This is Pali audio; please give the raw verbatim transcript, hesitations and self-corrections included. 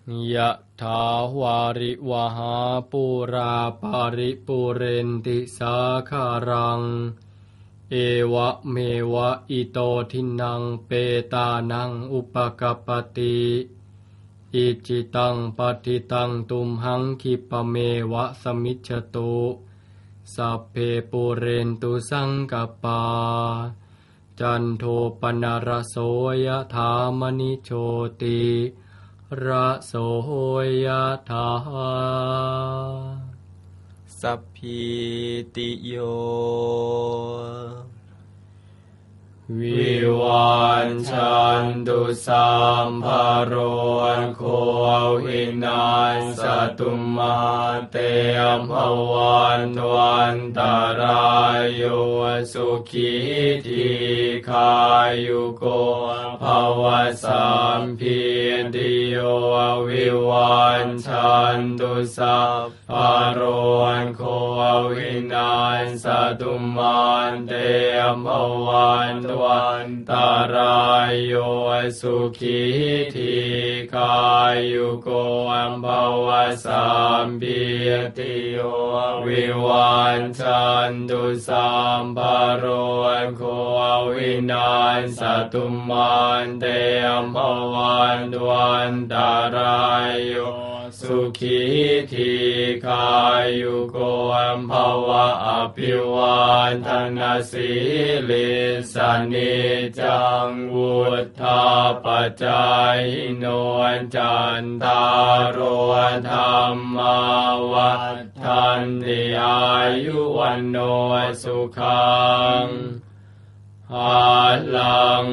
Yathā vārivahā pūrā paripūrenti sāgaraṃ, evameva ito dinnaṃ petānaṃ upakappati. Icchitaṃ patthitaṃ tumhaṃ khippameva samijjhatu, sabbe pūrentu saṅkappā, cando paṇṇaraso yathā maṇi jotiraso yathā. Sabbītiyo vivajjantu, sabbarogo vinassatu, mā te bhavatvantarāyo, sukhī dīghāyuko bhava. Sabbītiyo vivajjantu, sabbarogo vinassatu, mā te bhavatvantarāyo, sukhī dīghāyuko bhava. Sabbītiyo vivajjantu, sabbarogo vinassatu, mā te bhavatvantarāyo, sukhī dīghāyuko bhava. Abhivādanasīlissa niccaṃ vuḍḍhāpacāyino, cattāro dhammā vaḍḍhanti, āyu vaṇṇo sukhaṃ balaṃ.